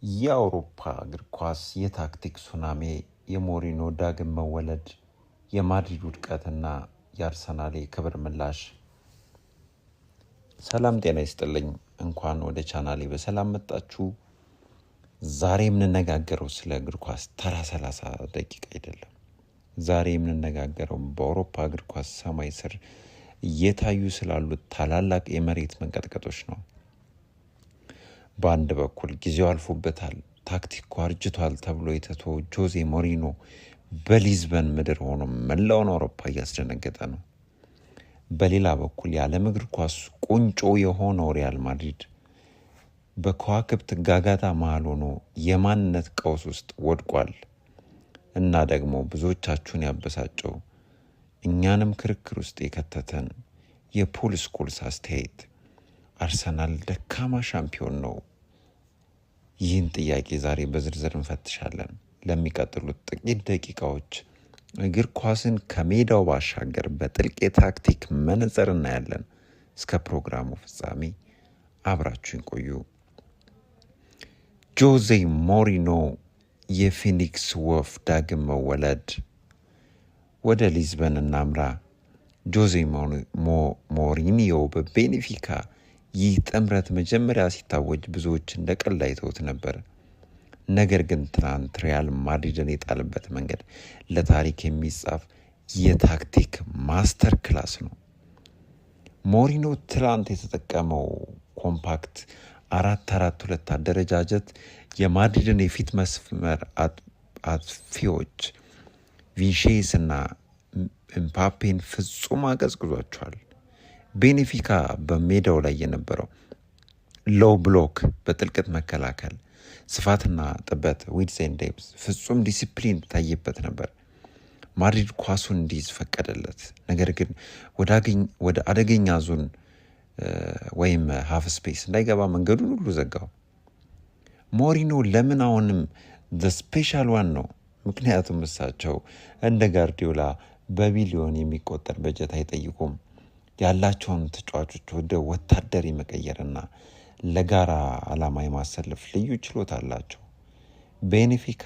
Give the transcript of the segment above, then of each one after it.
የአውሮፓ እግር ኳስ የታክቲክ ሱናሚ፣ የሞሪኖ ዳግም መወለድ፣ የማድሪድ ውድቀትና የአርሰናል የክብር ምላሽ። ሰላም ጤና ይስጥልኝ። እንኳን ወደ ቻናሌ በሰላም መጣችሁ። ዛሬ የምንነጋገረው ስለ እግር ኳስ ተራ 30 ደቂቃ አይደለም። ዛሬ የምንነጋገረው በአውሮፓ እግር ኳስ ሰማይ ስር እየታዩ ስላሉት ታላላቅ የመሬት መንቀጥቀጦች ነው። በአንድ በኩል ጊዜው አልፎበታል፣ ታክቲኩ አርጅቷል ተብሎ የተተወው ጆዜ ሞሪኖ በሊዝበን ምድር ሆኖ መላውን አውሮፓ እያስደነገጠ ነው። በሌላ በኩል የዓለም እግር ኳስ ቁንጮ የሆነው ሪያል ማድሪድ በከዋክብት ጋጋታ መሃል ሆኖ የማንነት ቀውስ ውስጥ ወድቋል። እና ደግሞ ብዙዎቻችሁን ያበሳጨው፣ እኛንም ክርክር ውስጥ የከተተን የፖል ስኮልስ አስተያየት፣ አርሰናል ደካማ ሻምፒዮን ነው? ይህን ጥያቄ ዛሬ በዝርዝር እንፈትሻለን። ለሚቀጥሉት ጥቂት ደቂቃዎች እግር ኳስን ከሜዳው ባሻገር በጥልቅ የታክቲክ መነጽር እናያለን። እስከ ፕሮግራሙ ፍጻሜ አብራችሁን ቆዩ። ጆዜ ሞሪኖ፣ የፊኒክስ ወፍ ዳግም መወለድ። ወደ ሊዝበን እናምራ። ጆዜ ሞሪኒዮ በቤኔፊካ፣ ይህ ጥምረት መጀመሪያ ሲታወጅ ብዙዎች እንደ ቀልድ አይተውት ነበር። ነገር ግን ትናንት ሪያል ማድሪድን የጣለበት መንገድ ለታሪክ የሚጻፍ የታክቲክ master class ነው። ሞሪኖ ትላንት የተጠቀመው compact 4-4-2 አደረጃጀት የማድሪድን የፊት መስመር አጥፊዎች ቪኒሺየስ እና ኤምባፔን ፍጹም አቀዝቅዟቸዋል። ቤኔፊካ በሜዳው ላይ የነበረው low block፣ በጥልቀት መከላከል፣ ስፋትና ጥበት width and depth ፍጹም ዲሲፕሊን ታይበት ነበር። ማድሪድ ኳሱን እንዲይዝ ፈቀደለት። ነገር ግን ወደ አደገኛ ዞን ወይም half space እንዳይገባ መንገዱን ሁሉ ዘጋው። ሞሪኖ ለምን አሁንም the special one ነው? ምክንያቱም እሳቸው እንደ ጋርዲዮላ በቢሊዮን የሚቆጠር በጀት አይጠይቁም። ያላቸውን ተጫዋቾች ወደ ወታደር የመቀየርና ለጋራ ዓላማ የማሰለፍ ልዩ ችሎታ አላቸው። ቤኔፊካ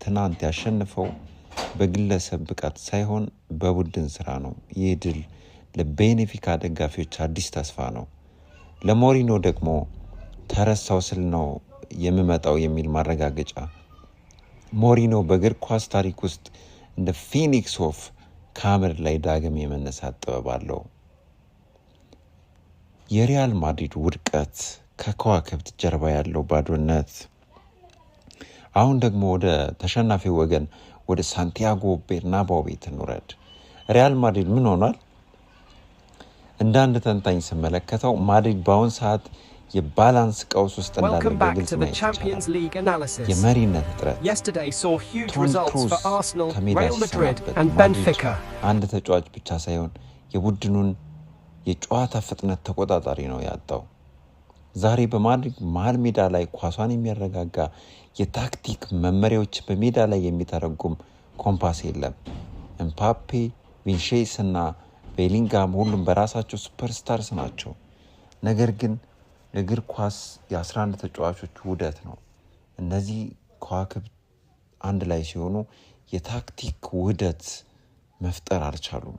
ትናንት ያሸነፈው በግለሰብ ብቃት ሳይሆን በቡድን ስራ ነው። ይህ ድል ለቤኔፊካ ደጋፊዎች አዲስ ተስፋ ነው። ለሞሪኖ ደግሞ ተረሳው ስል ነው የምመጣው የሚል ማረጋገጫ። ሞሪኖ በእግር ኳስ ታሪክ ውስጥ እንደ ፊኒክስ ወፍ ከአመድ ላይ ዳግም የመነሳት ጥበብ አለው። የሪያል ማድሪድ ውድቀት፣ ከከዋክብት ጀርባ ያለው ባዶነት። አሁን ደግሞ ወደ ተሸናፊው ወገን ወደ ሳንቲያጎ ቤርናባው ቤት እንውረድ። ሪያል ማድሪድ ምን ሆኗል? እንደ አንድ ተንታኝ ስመለከተው ማድሪድ በአሁን ሰዓት የ balance ቀውስ ውስጥ እንዳለ በግልጽ ማየት ይቻላል። የመሪነት እጥረት። ቶኒ ክሩስ ከሜዳ ሲሰናበት ማድሪድ አንድ ተጫዋች ብቻ ሳይሆን የቡድኑን የጨዋታ ፍጥነት ተቆጣጣሪ ነው ያጣው። ዛሬ በማድሪድ መሀል ሜዳ ላይ ኳሷን የሚያረጋጋ፣ የታክቲክ መመሪያዎች በሜዳ ላይ የሚተረጉም ኮምፓስ የለም። ኤምባፔ፣ ቪኒሺየስ እና ቤሊንጋም ሁሉም በራሳቸው superstars ናቸው። ነገር ግን እግር ኳስ የ11 ተጫዋቾች ውህደት ነው። እነዚህ ከዋክብት አንድ ላይ ሲሆኑ የታክቲክ ውህደት መፍጠር አልቻሉም።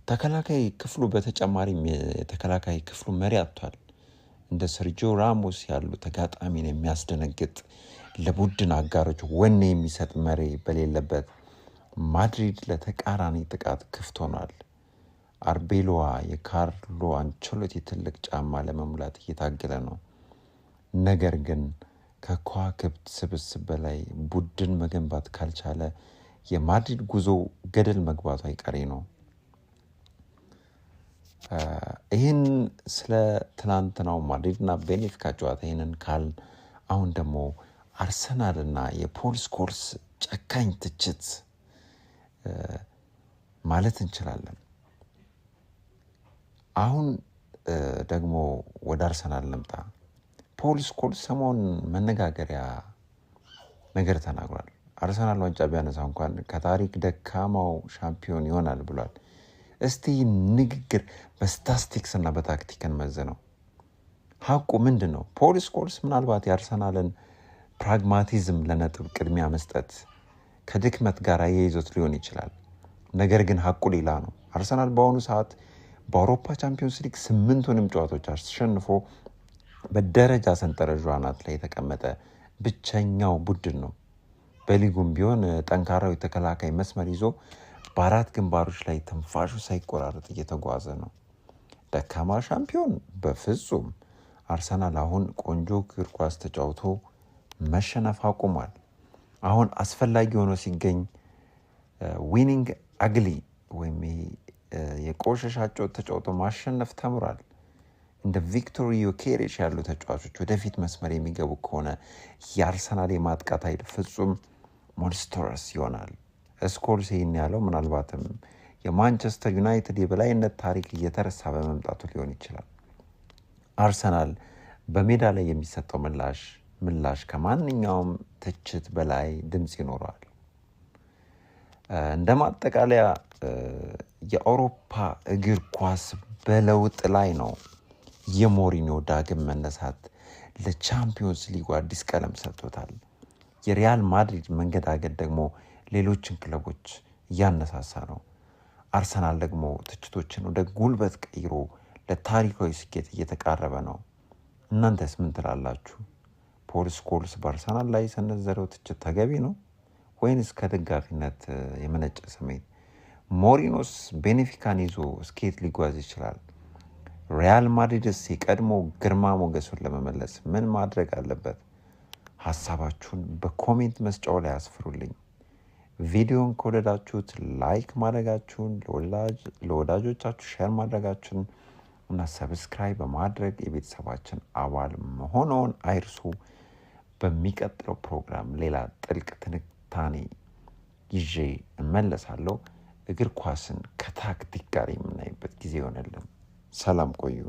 ተከላካይ ክፍሉ በተጨማሪም የተከላካይ ክፍሉ መሪ አጥቷል። እንደ ሰርጂዮ ራሞስ ያሉ ተጋጣሚን የሚያስደነግጥ፣ ለቡድን አጋሮች ወኔ የሚሰጥ መሪ በሌለበት ማድሪድ ለተቃራኒ ጥቃት ክፍት ሆኗል። አርቤሎዋ የካርሎ አንቸሎቲ ትልቅ ጫማ ለመሙላት እየታገለ ነው። ነገር ግን ከከዋክብት ስብስብ በላይ ቡድን መገንባት ካልቻለ የማድሪድ ጉዞ ገደል መግባቱ አይቀሬ ነው። ይህን ስለ ትናንትናው ማድሪድና ቤኔፊካ ጨዋታ ይህንን ካልን አሁን ደግሞ አርሰናልና የፖል ስኮልስ ጨካኝ ትችት ማለት እንችላለን። አሁን ደግሞ ወደ አርሰናል እንምጣ። ፖል ስኮልስ ሰሞኑን መነጋገሪያ ነገር ተናግሯል። አርሰናል ዋንጫ ቢያነሳ እንኳን ከታሪክ ደካማው ሻምፒዮን ይሆናል ብሏል። እስቲ ንግግር በስታስቲክስ እና በታክቲክ እንመዝነው። ሀቁ ምንድን ነው? ፖል ስኮልስ ምናልባት የአርሰናልን pragmatism፣ ለነጥብ ቅድሚያ መስጠት ከድክመት ጋር አያይዞት ሊሆን ይችላል። ነገር ግን ሀቁ ሌላ ነው። አርሰናል በአሁኑ ሰዓት በአውሮፓ ቻምፒዮንስ ሊግ ስምንቱንም ጨዋታዎች አሸንፎ በደረጃ ሰንጠረዡ አናት ላይ የተቀመጠ ብቸኛው ቡድን ነው። በሊጉም ቢሆን ጠንካራው የተከላካይ መስመር ይዞ በአራት ግንባሮች ላይ ትንፋሹ ሳይቆራረጥ እየተጓዘ ነው። ደካማ ሻምፒዮን? በፍጹም። አርሰናል አሁን ቆንጆ እግር ኳስ ተጫውቶ መሸነፍ አቁሟል። አሁን አስፈላጊ ሆኖ ሲገኝ winning ugly ወይም የቆሸሸ አጨዋወት ተጫውቶ ማሸነፍ ተምሯል። እንደ ቪክቶር ዮኬሬሽ ያሉ ተጫዋቾች ወደፊት መስመር የሚገቡ ከሆነ የአርሰናል የማጥቃት ኃይል ፍጹም monstrous ይሆናል። ስኮልስ ይህን ያለው ምናልባትም የማንቸስተር ዩናይትድ የበላይነት ታሪክ እየተረሳ በመምጣቱ ሊሆን ይችላል። አርሰናል በሜዳ ላይ የሚሰጠው ምላሽ ከማንኛውም ትችት በላይ ድምፅ ይኖረዋል። እንደ ማጠቃለያ የአውሮፓ እግር ኳስ በለውጥ ላይ ነው። የሞሪኒዮ ዳግም መነሳት ለቻምፒዮንስ ሊጉ አዲስ ቀለም ሰጥቶታል። የሪያል ማድሪድ መንገዳገድ ደግሞ ሌሎችን ክለቦች እያነሳሳ ነው። አርሰናል ደግሞ ትችቶችን ወደ ጉልበት ቀይሮ ለታሪካዊ ስኬት እየተቃረበ ነው። እናንተስ ምን ትላላችሁ? ፖል ስኮልስ በአርሰናል ላይ የሰነዘረው ትችት ተገቢ ነው ወይንስ ከደጋፊነት የመነጨ ስሜት? ሞሪኖስ ቤኔፊካን ይዞ እስከየት ሊጓዝ ይችላል? ሪያል ማድሪድስ የቀድሞ ግርማ ሞገሱን ለመመለስ ምን ማድረግ አለበት? ሀሳባችሁን በ comment መስጫው ላይ አስፍሩልኝ። ቪዲዮን ከወደዳችሁት like ማድረጋችሁን፣ ለወዳጆቻችሁ share ማድረጋችሁን እና subscribe በማድረግ የቤተሰባችን አባል መሆንዎን አይርሱ። በሚቀጥለው ፕሮግራም ሌላ ጥልቅ ትንታኔ ይዤ እመለሳለሁ። እግር ኳስን ከታክቲክ ጋር የምናይበት ጊዜ ይሆነልን። ሰላም ቆዩ።